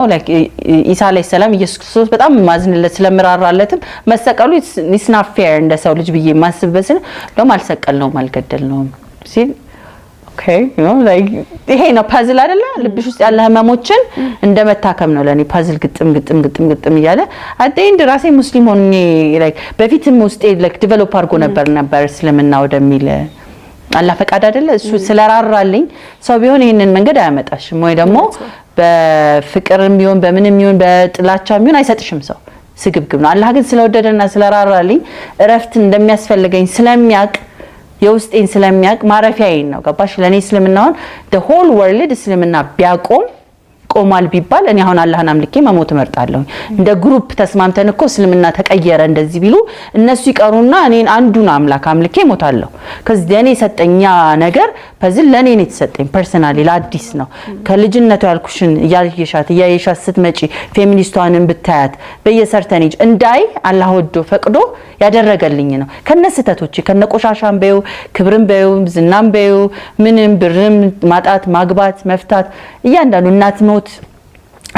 Like ኢሳ አለይሂ ሰላም፣ ኢየሱስ ክርስቶስ በጣም ማዝንለት ስለምራራለትም መሰቀሉ it's not fair እንደ ሰው ልጅ ብዬ የማስብበት ስል እንደውም አልሰቀልነውም አልገደልነውም ሲል okay like ይሄ ነው puzzle አይደለ? ልብሽ ውስጥ ያለ ህመሞችን እንደ መታከም ነው ለኔ puzzle። ግጥም ግጥም ግጥም ግጥም እያለ at the end ራሴ ሙስሊም ሆኜ like በፊትም ውስጤ like develop አድርጎ ነበር እስልምና ወደሚል። አላህ ፈቃድ አይደለ? እሱ ስለራራልኝ። ሰው ቢሆን ይህንን መንገድ አያመጣሽም፣ ወይ ደግሞ በፍቅርም ቢሆን በምንም ቢሆን በጥላቻም ቢሆን አይሰጥሽም። ሰው ስግብግብ ነው። አላህ ግን ስለወደደና ስለራራልኝ፣ እረፍት እንደሚያስፈልገኝ ስለሚያቅ፣ የውስጤን ስለሚያቅ ማረፊያዬን ነው። ገባሽ? ለእኔ እስልምናውን the whole world እስልምና ቢያቆም፣ ቆሟል ቢባል እኔ አሁን አላህን አምልኬ መሞት እመርጣለሁ። እንደ group ተስማምተን እኮ እስልምና ተቀየረ እንደዚህ ቢሉ እነሱ ይቀሩና እኔን አንዱን አምላክ አምልኬ እሞታለሁ። ከዚህ ለእኔ የሰጠኝ ነገር puzzle ለእኔ ነው የተሰጠኝ፣ personally ለአዲስ ነው። ከልጅነቱ ያልኩሽን እያየሻት እያየሻት ስትመጪ ፌሚኒስቷንን ብታያት በየ certain age እንዳይ አላህ ወዶ ፈቅዶ ያደረገልኝ ነው። ከነ ስህተቶቼ፣ ከነ ቆሻሻም በይው፣ ክብርም በይው፣ ዝናም በይው፣ ምንም ብርም ማጣት፣ ማግባት፣ መፍታት፣ እያንዳንዱ እናት ሞት፣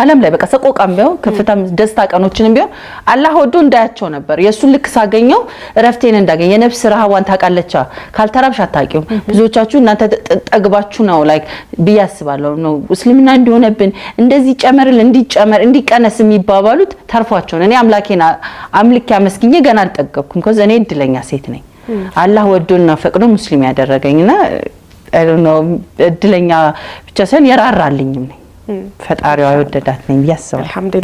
ዓለም ላይ በቃ ሰቆቃም ቢሆን፣ ከፍታም ደስታ ቀኖችንም ቢሆን አላህ ወዶ እንዳያቸው ነበር። የእሱን ልክ ሳገኘው እረፍቴን እንዳገኝ። የነፍስ ረሃቧን ታውቃለቻ። ካልተራብሽ አታውቂውም። ብዙዎቻችሁ እናንተ ጠግባችሁ ነው like ብዬ አስባለሁ። ነው እስልምና እንዲሆነብን እንደዚህ ጨመርል እንዲጨመር እንዲቀነስ የሚባባሉት ተርፏቸው ነው። እኔ አምላኬን አምልኬ አመስግኜ ገና አልጠገብኩም። 'Cause እኔ እድለኛ ሴት ነኝ። አላህ ወዶና ፈቅዶ ሙስሊም ያደረገኝና I don't know እድለኛ ብቻ ሳይሆን የራራልኝም ነኝ። ፈጣሪዋ የወደዳት ነኝ ብዬ አስባለሁ። አልሐምዱሊላህ።